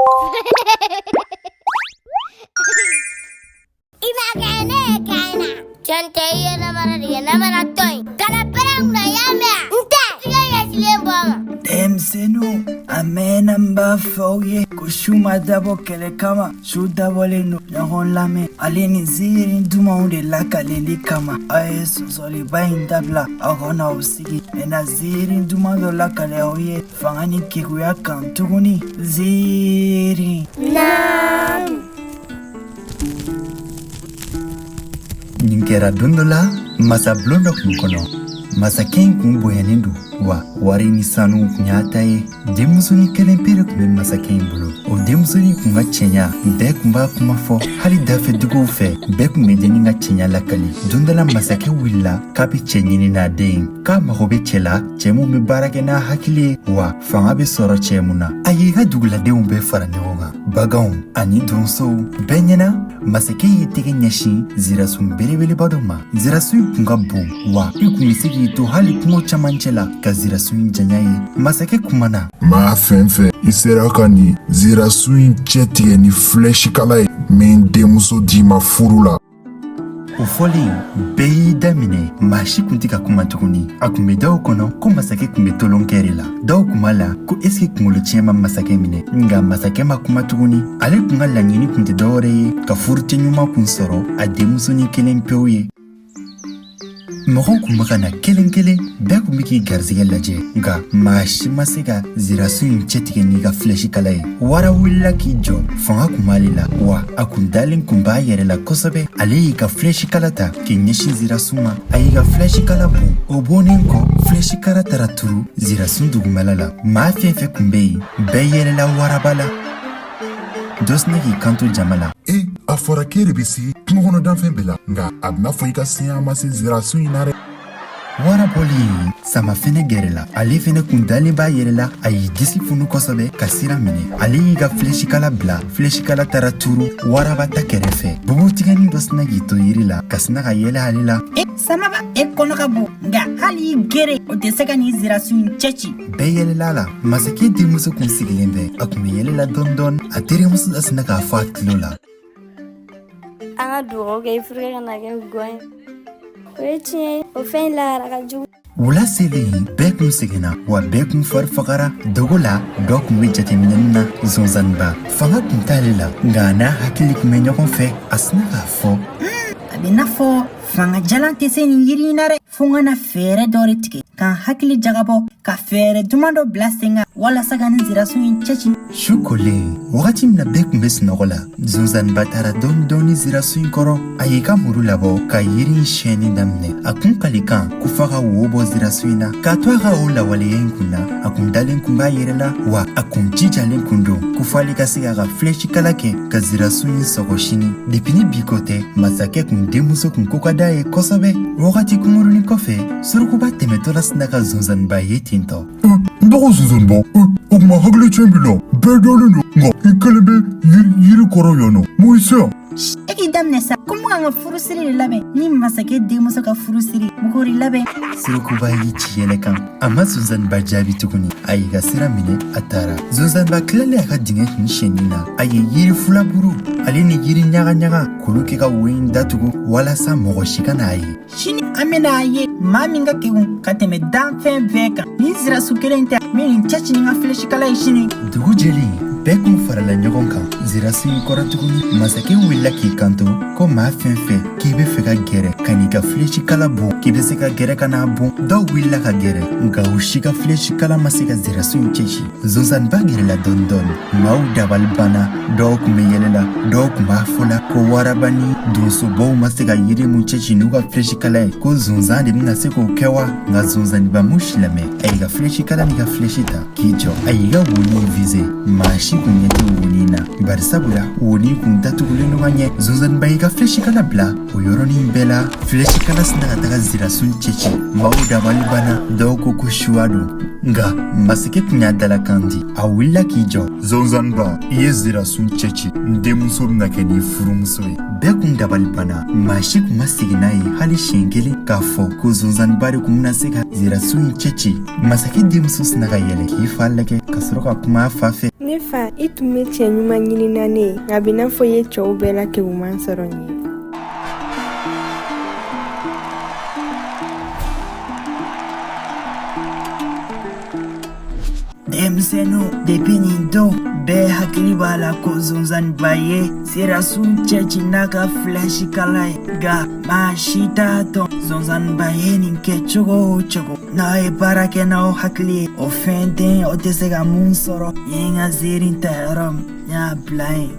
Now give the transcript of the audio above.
I b'a kɛ ne ye kɛ na. Cɛn tɛ i ye namara de kɛ namara tɔ in. Kana pɛrɛn n kunna i y'a mɛn wa? N tɛ. I ka ɲɛsilen bɔ n ma. Denmisɛnninw a mɛnna n b'a fɔ aw ye ko su ma dabɔ kɛlɛ kama su dabɔlen don ɲɔgɔn lamɛn ale ni ziiri dumanw de lakaleli kama aw ye sɔsɔliba in dabila aw ka n'aw sigi n bɛna ziiri duman dɔ lakale aw ye fanga ni keguya kan tuguni ziiri. Naamu. Nin kɛra don dɔ la masabulon dɔ kun kɔnɔ masakɛ in kun bonyanen don wa wari ni sanu kun y'a ta ye denmusonin kelen pe de kun bɛ masakɛ in bolo o denmusonin kun ka cɛɲa bɛɛ kun b'a kuma fɔ hali dafɛ duguw fɛ bɛɛ kun bɛ dennin ka cɛɲa lakali don dɔ la masakɛ wulila k'a bɛ cɛ ɲini n'a den ye k'a mago bɛ cɛ la cɛ mun bɛ baara kɛ n'a hakili ye wa fanga bɛ sɔrɔ cɛ mun na a y'i ka duguladenw bɛɛ fara ɲɔgɔn kan baganw ani donsow bɛɛ ɲɛna masakɛ y'i tɛgɛ ɲɛsin zirasun belebeleba dɔ ma zirasun in kun ka bon wa i kun bɛ se k'i to hali kungo camancɛ la ka zirasun in janya ye masakɛ kumana maa fɛn fɛn i sera ka nin zirasun in cɛ tigɛ ni filɛsikala ye n bɛ n denmuso d'i ma furu la O fɔlen bɛɛ y'i daminɛ maa si kun tɛ ka kuma tuguni a kun bɛ dɔw kɔnɔ ko masakɛ kun bɛ tolonkɛ de la dɔw kun b'a la ko esike kunkolo tiɲɛ ma masakɛ minɛ nka masakɛ ma kuma tuguni ale kun ka laɲini kun tɛ dɔwɛrɛ ye ka furucɛ ɲuman kun sɔrɔ a denmusonin kelen pewu ye mɔgɔw kun bɛ ka na kelen kelen bɛɛ kun bɛ k'i garisɛgɛ lajɛ nka maa si ma se ka zirasun in cɛtigɛ n'i ka filɛsikala ye wara wulila k'i jɔ fanga kun b'ale la wa a kun dalen kun b'a yɛrɛ la kosɛbɛ ale y'i ka filɛsikala ta k'i ɲɛsin zirasun ma a y'i ka filɛsikala bon o bonnen kɔ filɛsikala taara turu zirasun dugumala la maa fɛn fɛn kun bɛ yen bɛɛ yɛlɛla waraba la dɔ sinna k'i kanto jama la e a fɔra k'e de bɛ se kungo kɔnɔ danfɛn bɛɛ la nka a bɛna fɔ i ka seya ma se zirasun in na dɛ wara bɔlen sama fɛnɛ gɛrɛla ale fɛnɛ kun dalen b'a yɛrɛ la a y'i disi funu kosɛbɛ ka sira minɛ ale y'i ka filɛsikala bila filɛsikala taara turu waraba ta kɛrɛfɛ bubutigɛnin dɔ sina k'i to yiri la ka sina ka yɛlɛ ale la e samaba e kɔnɔ ka bon nka hali i gere o tɛ se ka nin zirasun in cɛci bɛɛ yɛlɛla la masakɛ denmuso kun sigilen bɛ a kun bɛ yɛlɛ la dɔɔni dɔɔni a terimuso dɔ sina k'a fɔ a tulo la An ka dugawu kɛ i furukɛ kana kɛ gɔn ye. O ye tiɲɛ ye, o fɛn in lahara ka jugu. Wula selen bɛɛ kun seginna wa bɛɛ kun fari fagara dogo la dɔ kun bɛ jateminɛni na zonzaniba fanga kun t'ale la nka a n'a hakili kun bɛ ɲɔgɔn fɛ a sina k'a fɔ a bɛ n'a fɔ fanga jalan tɛ se nin yiri in na dɛ fo n ka na fɛɛrɛ dɔ de tigɛ ka n hakili jagabɔ ka fɛɛrɛ duman dɔ bila sen kan walasa ka nin zirasun in cɛci su kolen wagati min na bɛɛ kun bɛ sunɔgɔ la zonzaniba taara dɔɔni dɔɔni zirasun in kɔrɔ a y'i ka muru labɔ ka yiri in siyɛnni daminɛ a kun kalikan ko f'a ka wo bɔ zirasun in na k'a to a ka o lawaleya in kun na a kun dalen kun b'a yɛrɛ la wa a kun jijalen kun don ko f'ale ka se k'a ka filɛsikala kɛ ka zirasun in sɔgɔ sini depi ni bi ko tɛ masakɛ kun denmuso kun ko ka d'a ye kosɛbɛ wagati kunkurunin kɔfɛ surukuba tɛmɛtɔla sina ka zonzaniba ye ten tɔ n dɔgɔ zonzaniba o tuma hakili tiɲɛ b'i la bɛɛ dalen don nka i kelen bɛ yiri kɔrɔ yan nɔ mun y'i se yan e k'i daminɛ sa ko n bɛ ka n ka furusiri de labɛn ni masakɛ denmuso ka furusiri n k'o de labɛn surukuba y'i ci yɛlɛ kan a ma zonzaniba jaabi tuguni a y'i ka sira minɛ a taara zonzaniba tilalen a ka dingɛ kun senni na a ye yiri fulaburu ale ni yiri ɲagaɲaga k'olu kɛ ka wo in datugu walasa mɔgɔ si kana a ye sini an bɛna a ye maa min ka kegun ka tɛmɛ danfɛn bɛɛ kan nin zirasu kelen tɛ n bɛ nin cɛci ni n ka filɛsikala ye sini dugu jɛlen bɛɛ kun farala ɲɔgɔn kan zirasu in kɔrɔ tuguni masakɛ wulila k'i kanto ko maa fɛn fɛn k'i bɛ fɛ ka gɛrɛ ka n'i ka filɛsikala bon k'i bɛ se ka gɛrɛ ka n'a bon dɔw wulila ka gɛrɛ nka u si ka filɛsikala ma se ka zirasu in cɛci zonzaniba gɛrɛla dɔɔni dɔɔni maaw dabali banna dɔw kun bɛ yɛlɛ la dɔw kun b'a fɔ la ko waraba ni donsobaw ma se ka yiri mun cɛci n'u ka filɛsikala ye ko zonzan de bɛna se k'o kɛ wa nka zonzaniba m'u si lamɛn a y'i ka filɛsikala n'i ka filɛsi ta k'i jɔ a y'i ka wonin vize maa si kun ɲɛ tɛ wonin na barisabula wonin kun datugulen don ka ɲɛ zonzaniba y'i ka filɛsikala bila o yɔrɔnin bɛɛ la filɛsikala sina ka taga zirasun cɛci maaw dabali banna dɔw ko ko suwa don nka masakɛ kun y'a dalakan di a wulila k'i jɔ zonzaniba i ye zirasun cɛci n denmuso bɛna kɛ n'i furumuso ye bɛɛ kun dabali banna maa si kun ma sigi n'a ye hali siɲɛ kelen k'a fɔ ko zonzaniba de kun bɛna se ka zirasun in cɛci masakɛ denmuso sina ka yɛlɛ k'i fa lajɛ ka sɔrɔ ka kuma a fa fɛ Ne fa, i tun bɛ cɛ ɲuman ɲini na ne ye, nka a b'i n'a fɔ i ye cɛw bɛɛ la keguman sɔrɔ n ye. Denmisɛnninw, depi nin don bɛɛ hakili b'a la ko zonzanniba ye sirasun cɛci n'a ka filɛsikala ye, nka maa si t'a dɔn zonzanniba ye nin kɛ cogo o cogo. N'aw ye baara kɛ n'aw hakili ye, o fɛn den o tɛ se ka mun sɔrɔ. N ye n ka ziiri ta yɔrɔ min, n y'a bila yen.